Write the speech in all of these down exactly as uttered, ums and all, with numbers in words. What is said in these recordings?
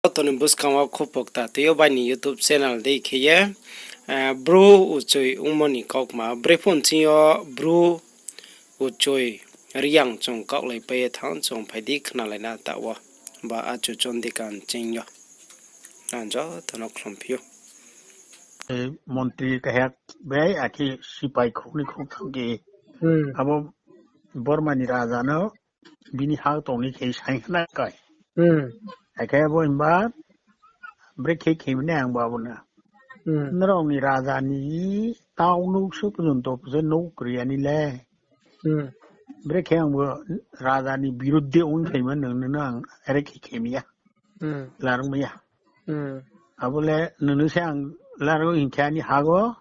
Joto ni buskang wo khupokta tui yo bai ni YouTube channel dei khe ye, eh, Bru Uchoi ongmo ni kaukma, bre phone ching yo Bru Uchoi Reang chung kaohlai pai ye thanng, chung phai di khnalai na taoh wo. Ba achu Chondikan ching yo. Ang joto no khlum phi ou. Eh, montri kahya bai akhe sipai khrouh ni khrouh thang khe. Hmm. Abo Borma ni raja no bini ha tong ni khe saing khna kai. Hmm. Akhe abo himba brekhe khe mne ang ba abo na. Hmm. Nrao ni raja ni tau nuk su pujunto puse nuk kriya ni le. Hmm. Brekhe ang bo raja ni birudde ong khe ma nung nung ang are khe khe miya. Hmm. Larung miya. Hmm. Abo le nung nung se ang larung hing khe ani ha go.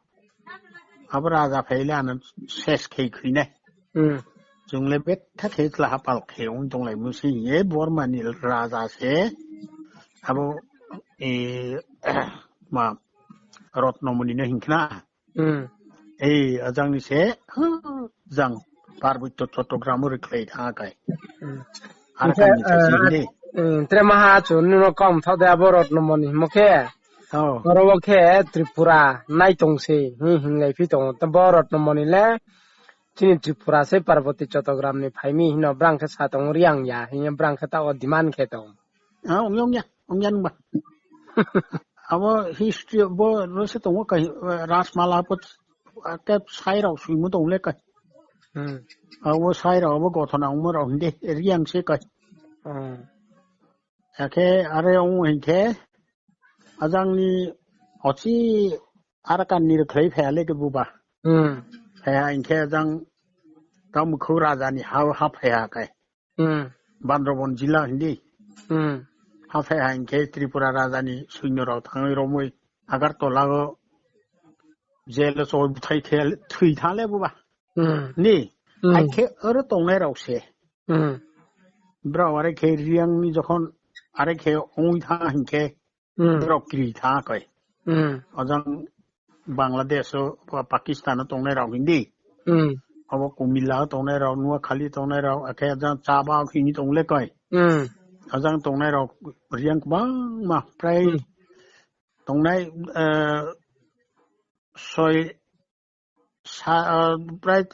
Abo raja phai le ano ses khe khui nai. Hmm. Chung le betha khe tla hapal khe ong tonglai musi ye Borma ni raja se. Abo, e, ma, Rotnomoni no hing khna. Hmm. Ei, ajang ni se, jang Parbotyo Chottogram o rikhlai tha kai. Hmm. Ar hing khe, kan ni se eh, sini. Hmm, tre maha chu nung no kom thao de abo Rotnomoni himo khe. Oh. Oro wo khe Tripura nai tong se, hmm, hinglai phi tong. To bo Rotnomoni le, chini Tripura se Parbotyo Chottogram ni phai mi hino brang khe sa tong Reang ya, hing ye brang khe taoh wo demand khe tong. Ah, ong ya, ong ya, ong ya nungba. Abo history bo ro se tong wo kai, eh, Rajmala po, eh, ke sai rao suimu tong le kai. Hmm. Abo sai rao abo gothona ongmo rao hing de, Reang se kai. Hmm. Akhe are ong hing khe, ajang ni ochi Arakan ni rikhlai phai ha le ke buba. Hmm. Phai ha hing khe ajang Kamukhu raja ni ha, ha phai ha kai. Hmm. Bandrabon jila hing di. Hmm. Ha phai ha hing khe Tripura raja ni suinyo rao thangwi romwi Agartala o jail o choi buthai khe thui tha le buba. Hmm. Ni, hmm, akhe aro tongnai rao se. Hmm. Brao are khe Reang ni jokhon are khe ongwi tha hing khe, hmm, brao kri tha kai. Hmm. Ajang Bangladesh o, Pa-, Pakistan o tongnai rao hing di. Hmm. Abo Kumila o tongnai rao, Noakhali tongnai rao, akhe ajang Chaba o hing tong le kai. Hmm. Ajang tongnai rao Reang kbangma, prai, hmm, tongnai, eh, soi sa, ah, prai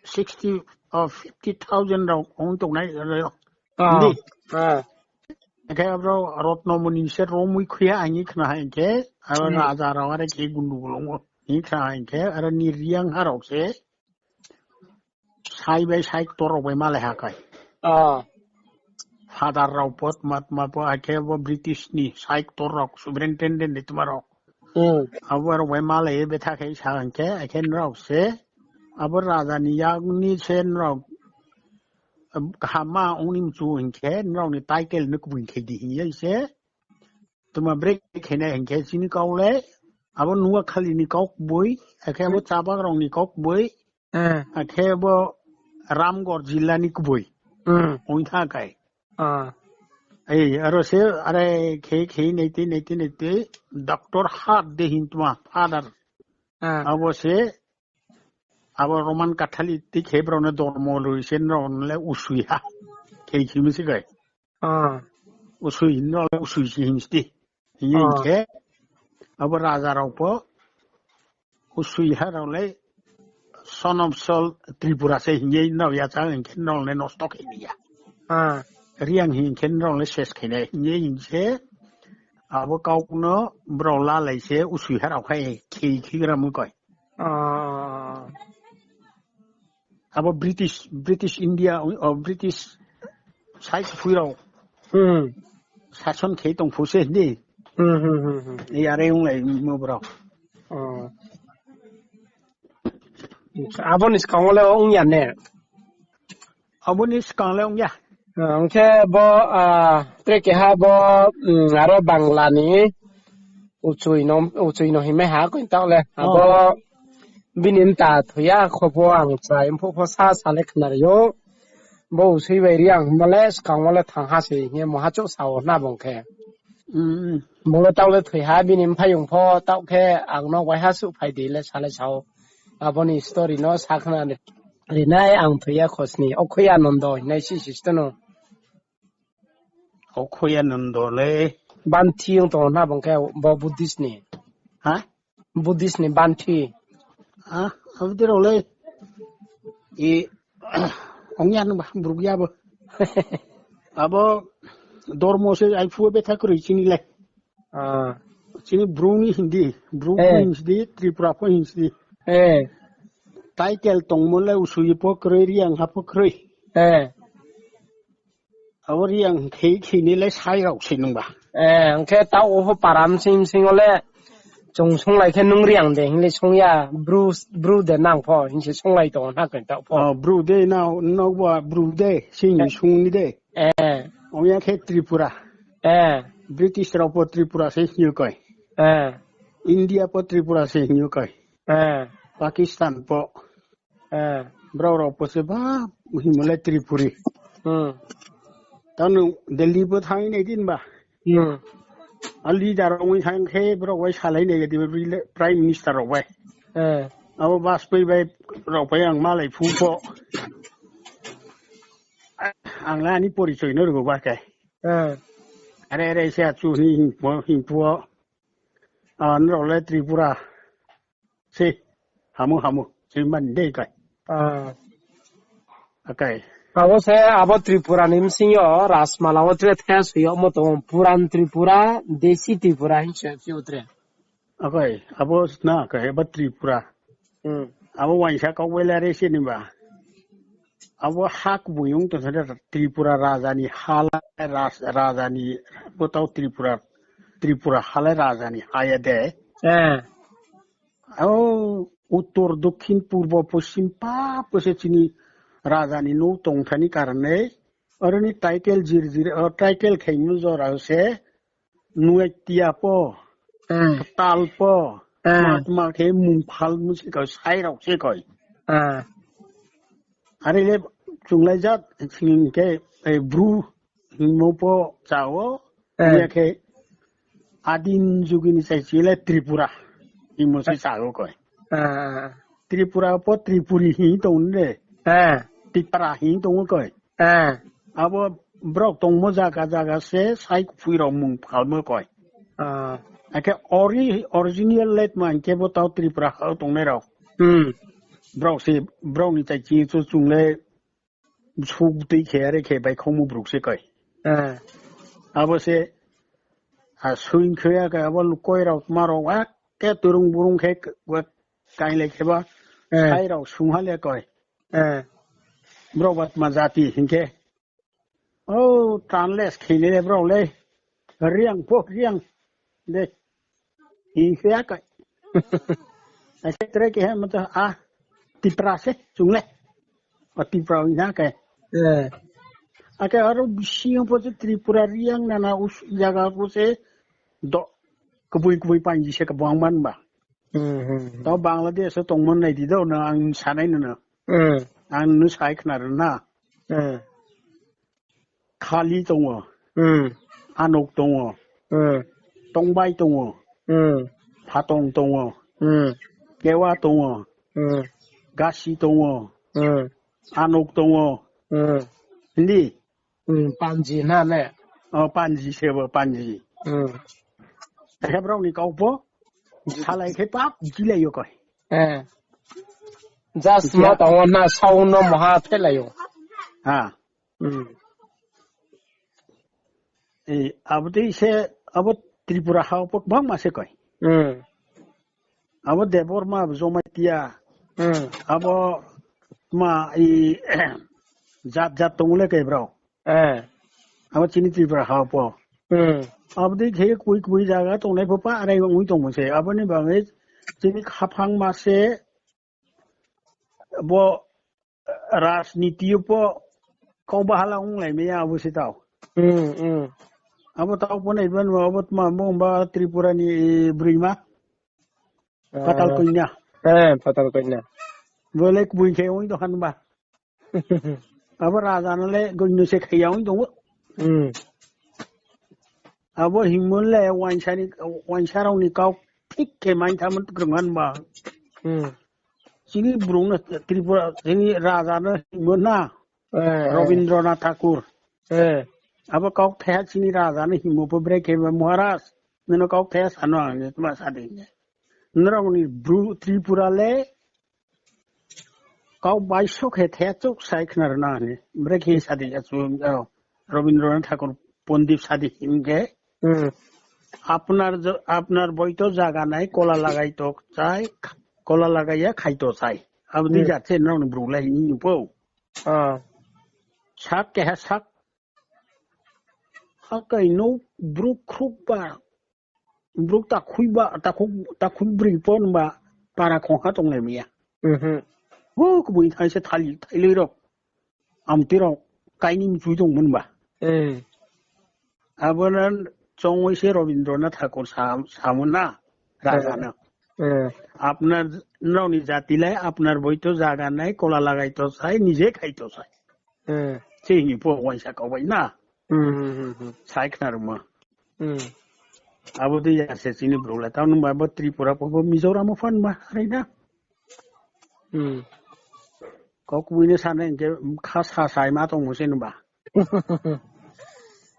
sixty or fifty thousand rao ong tongnai, ah, hindi. Ah. Akhe abo Rotnomoni se romwi khuya hing khna ha hing khe, abo, hmm, raja rao are khe gundu gulung o hing khna ha hing khe, aro ni Reang ha rao se sai bai sai ktor rao bai malai ha kai. Ah. Father rao po, tma tma po, akhe bo British ni sai ktor rao, superintendent ni tma rao. Hmm. Abo rao bai malai ye betha khe sa hing khe, akhe nrao se, abo raja ni yak ni se nrao, um, kaham ma ong ni mchu hing khe, nrao ni title no kubui khe di hing ye se, tma break khe nai hing khe, chini kau le, abo Noakhali ni kau kubui, akhe abo, hmm, Chabang rao ni kau kubui, eh, akhe bo Ramgarh jila ni kubui. Hmm. Ong tha kai. Ah. Ei, aro se, are khe, khe, naiti, naiti, naiti, Doctor Hart de hing tma, father. Ah. Abo se, abo Roman Catholic ti khe brao no dormo roi se nrao le usui ha. Khe, khe mi se kai. Ah. Usui, nrao le usui se hing sti. Hing ye, ah, hing khe, abo raja rao po, usui ha rao le, son of Saul Tripura se hing ye nrao ya chang hing khe nrao le nosto khe ni ya. Ah. Reang hing khe nrao le ses khe nai hing ye hing se, abo kau no brao lalai se usui ha rao khai khe khe gra mu koi. Ah. Abo British, British India, o, British sai kphui rao. Hmm. Sason khe tong phu se ni. Hmm, hmm, hmm, hmm. Ei are ong lai mo brao. Oh. Abo ni skang wo le ong ya ne? Abo ni skang le ong ya. Ah, ong khe bo, ah, tre keha bo, mm, aro Bangla ni Uchoi no, Uchoi no himai ha, koi tao le. Oh. Abo bini mta thoi ya, kho pho ang chrai, mphuh pho sa, sa le khna ri ou. Bo Uchoi bai Reang hingmo le, skang wo le thang ha se, hing ye mo ha chouh sa wo hna bung khe. Mm. Bung le tao le thoi ha, bini mphaiyong pho tao khe, ang no waiha suh phai di le sa le sa ou. Abo ni story no sa khna ri nai, ang thoi ya khosni, Okhoi Anondo hinai si sister no. Okhoi Anondo le, Banthi ong tong na bang khe bo Buddhist ni. Ha? Buddhist ni banthi. Ha? Abo de rao le. E, ong ya no ba, bruk ya bo. Abo dormo se ai phu betha kroi chini le. Ah. Chini Bru ni Hindi, Bru Eh. Hindi, Tripura pho Hindi. Eh. Title tongmo le Usui pho kroi, Riang ha pho kroi. Eh. Abo Riang khe khe ni le sai rao se nung ba. Eh, ang khe tao o pho param sing sing o le chung sunglai khe nung Riang de, hing le sung ya, Bru, Bru de nang pho, hing se sunglai tong na khe tao pho. Oh, Bru de na, no ba Bru de, sing Eh. sung ni de. Eh. Ong ya khe Tripura. Eh. British rao pho Tripura se hing koi. Eh. India pho Tripura se hing koi. Eh. Pakistan pho. Eh. Brao rao pho se ba, hingmo le Tripuri. Hmm. Tao nung Delhi pho thang nai din ba. Hmm. A leader rao ong thang khe, brao bai salai nai di, Prime Minister rao bai. Eh. Abo Vajpayee bai rao bai ang malai phu pho. Ang le ani porichoi no rwgo ba khe. Eh. Are, are, se achu ni hing pho, hing pho. Ah, nrao le Tripura. Se, hamu, hamu. Se man de kai. Ah. Akai. Abo se, abo Tripura ni bsing yo, Rajmala wo tre the soi yo mo tong, Puran Tripura, Desi Tripura, hing se, se tre. Akai, abo na, akai, abo Tripura. Hmm. Abo waisa kau bai le re se ni ba. Abo ha kbung ong tong sa de Tripura raja ni ha le ras-, raja ni bo tao Tripura, Tripura ha le raja ni ha ya de. Eh. O uttor, dokhin, purbo, poschim pa pho se chini raja ni nou tong thani karne. Aro ni title jir jir, o title khaimo jora se Nuatia pho, Hmm. Ktal pho, Hmm. Mahatma khe mung phalmo se koi, sai rao se koi. Hmm. Are le chunglai jat, sing khe, eh, Bru hingmo pho chao, Hmm. ya khe Adim Jugi ni chai chi le Tripura hingmo se chao koi. Hmm. Tripura pho Tripuri hing tong ne. Hmm. Tipra hing tong koi. Eh. Abo brao tongmo zaga zaga se sai kphui rao mung phalmo koi. Ah. Akhe ori-, original le tma hing khe bo tao Tripura ha tongnai rao. Hmm. Brao se, brao ni chai chi chu chung le suk tui khe are khe bai khongmo bruk se koi. Eh. Abo se, a, suing khe ya khe abo lukoi rao tma rao, a, khe turung burung khe, wa, kainglai khe ba, Eh. sai rao sung ha le koi. Eh. Brao ba tma jati hing khe. O, translate khe ni le brao le. Riang pho, Riang. De. Hing se ya kai. Ase tre khe he mo to, a, Tipra se, chung le. O Tipra hing ha kai. Eh. Akhe aro bisi pho se Tripura Riang nana us jaga pho se do, kboi kboi panji se kbang man ba. Hmm, hmm, hmm. Tao Bangladesh o tongmo nai di do, no ang sanai no no. Hmm. Ang no sai khna ri na. Hmm. Khali tongo. Hmm. Anok tongo. Hmm. Tongbai tongo. Hmm. Phatong tongo. Hmm. Kewa tongo. Hmm. Gasi tongo. Hmm. Anok tongo. Hmm. Hindi. Hmm, Panji na ne? O, Panji se bo, Panji. Hmm. He brao ni kau pho, salai khe pap, jilai yo koi. Eh. Just Sia. Ma tong na, sao no maha phelai yo. Ha. Hmm. E, abo dei se, abo Tripura ha pho bangma se koi. Hmm. Abo Debbarma, abo Jamatia. Hmm. Abo ma i jat jat tong le khe brao. Eh. Abo chini Tripura ha pho. Hmm. Abo dei khe kboi kboi jaga tongnai pho pa arai ongwi tongmo se. Abo ni bagwi chini khaphang ma se bo rajniti yo pho kau bahala onglaimaya abo se tao. Hmm, hmm. Abo tao pho nai ban abo tma mung ba Tripura ni, e, brima. Patal Konya. Eh, Patal Konya. Bo le kboi khe ongwi tong kha ba. Abo raja no le goino se khaiya ongwi tong ou. Hmm. Abo hingmo le wainsa ni, wainsa rao ni kau thik khe maitha mo kwrwng han ba. Hmm. Chini brung no Tripura, chini raja no hingmo na. Eh, eh. Rabindranath Thakur. Eh. Abo kau thaiha chini raja no hingmo pho brekhe ba Maharaj, nono kau thaiha sano ang ni tma sadi hing ye. Nrao ni Bru Tripura le kau baisok he thaiha chouh sai khna rwna hing ye. Brekhe sadi ya chu, oh, Rabindranath Thakur Pondit sadi hing ye. Hmm. আপনার জ-, আপনার বইতো জাগা নাই, কলা লাগাইতো চাই, কলা লাগাইয়া খাইতো চাই. Abo di Hmm. jat se nrao ni Bru le hing ni pho. Ah. Sak keha sak. Hakai no Bru khrukba, Bru takhuiba, takhu, takhui bri pon ba para khongha tonglai miya. Mhm. Ho, kubui thai se thali, thailoi rok. Amtui rok kaini mchui tongmon ba. Hmm. Abo no chongoi se Rabindranath Thakur sa-, samo na, raja no. Hmm. আপনার, nrao ni jati le আপনার বইতো জাগা নাই, কলা লাগাইতো চাই, নিজে খাইতো চাই. Hmm. Se hing ni pho uaingsa kau bai na. Hmm, hmm, hmm, hmm. Sai khna rwma. Hmm. Abo di ya se chini Bru le. Tao nung ba bo Tripura pho bo Mizoram pho phan ba, are na. Hmm. Kau kubui no sanai hing khe kha sa sai ma tongmo se nung ba.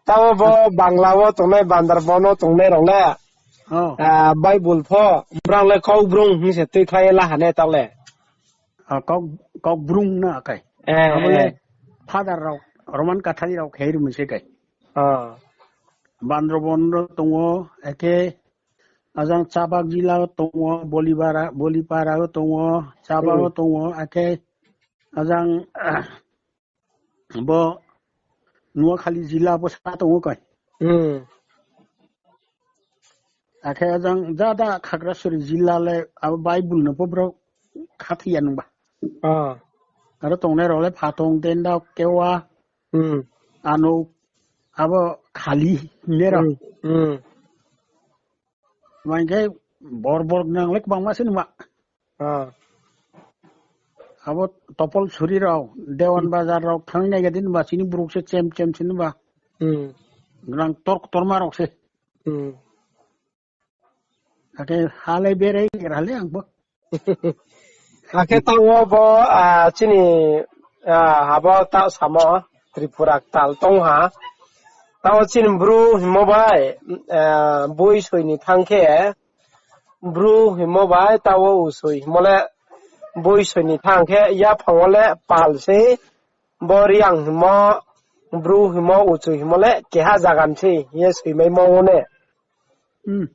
Tao bo Bangla wo tongnai, Bandarban wo tongnai rao le, Oh. ah, Bible pho, brao le Kokbrung hing se tuikhlai ye la ha ne tao le. Ah, Kok-, Kokbrung na kai. Eh, Abo le eh. Father rao, Roman Catholic rao khe rwmai se kai. Ah. Bandarban wo tongo, akhe ajang Chabak jila wo tongo, Bolibara, Bolipara wo tongo, Chabak wo Hmm. tongo, akhe ajang, bo Noakhali jila bo sa tongo kai. Hmm. Akhe ajang jada Khagrasuri jila le abo Bible no pho brao khathai ya nung ba. Ah. Aro tongnai rao le Phatong, Denda, Kewa, Hmm. Ano, abo Khali hing ye rao. Hmm. Hmm. Hing khe bor bor nang le kbangma se nung ba. Ah. Abo Topol Suri rao, Dewan Hmm. Bazar rao thang nai ga di nung ba, chini Bru se chem chem se nung ba. Hmm. Gnang ktor ktorma rao se. Hmm. Akhe ha le berai ra le ang bo. Akhe tao bo, ah, chini, ah, abo ta samo Tripura ktal tong ha. Tao chini Bru hingmo bai, ah, boi soi ni thang khe, Bru hingmo bai tao usoi hingmo le boi soi ni thang khe yaphang wo le pal sei, bo Reang hingmo, Bru hingmo, Uchoi hingmo le keha zaga ni sei hing ye soimaimo wo ne. Hmm.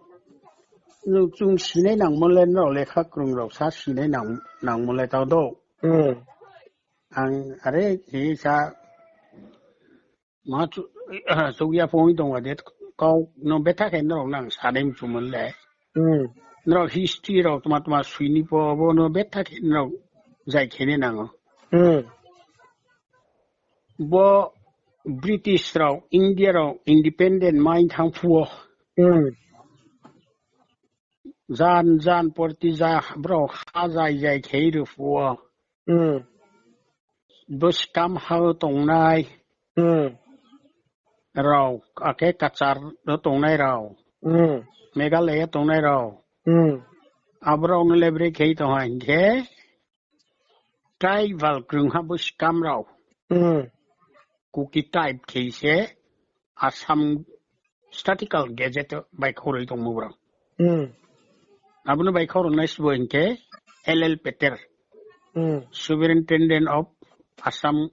Nung chung sinai nangmo le nrao lekha krung rao sa sinai nang-, nangmo le tao do. Hmm. Ang are khe sa ma chu-, chukya phung tong ba de kau no betha khe nrao nang sanai mchumo le. Hmm. Nrao history rao tma tma sui ni pho bo no betha khe nrao zai khe ne nang ou. Hmm. Bo British rao, India rao independent mai thang phuh wo. Hmm. Jan jan porti ja brao ha zai zai khe ri phuh wo. Hmm. Bo Skam ha wo tongnai Hmm. rao, akhe Kachar wo tongnai rao, Hmm. Meghalaya tongnai rao. Hmm. Abo rao no le brekhe tong ha hing khe, tribal krung ha bo Skam rao. Hmm. Kuki tribe khe se Assam Statistical Gazette bai khoroi tongmo brao. Hmm. Abo no bai khoroi nai sbo hing khe L L Patel, Hmm. Superintendent of Assam,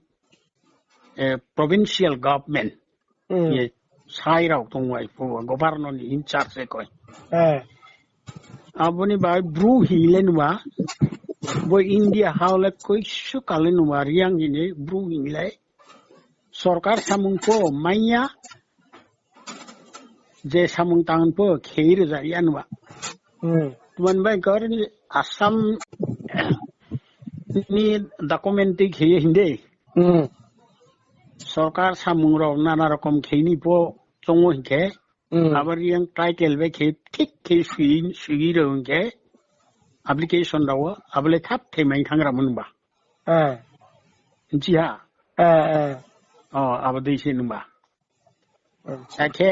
eh, Provincial Government. Hmm. Ye, sai rao tong wai pho, governor ni in charge se koi. Eh. Abo ni bai Bru hing le nung ba, bo India ha le koisu kal le nung ba, Reang hing ni Bru hing le. Sorkar samung pho mai ya, je samung tang pho khe ri ja ya nung ba. Hmm. Tma ni bai khe ni Assam ni document tui khe ye hing de. Hmm. Sorkar samung rao nana rokom khe ni pho chong ou hing khe, Hmm. abo Reang title bai khe thik khe sui, sui rao hing khe, application rao wo, abo le thap thai mai thang ra mo nung ba. Eh. Nchi ha? Eh, eh. Oh, abo dei se nung ba. Acha. Akhe,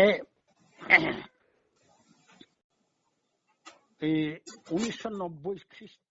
eh, উনিশশো নব্বই Christian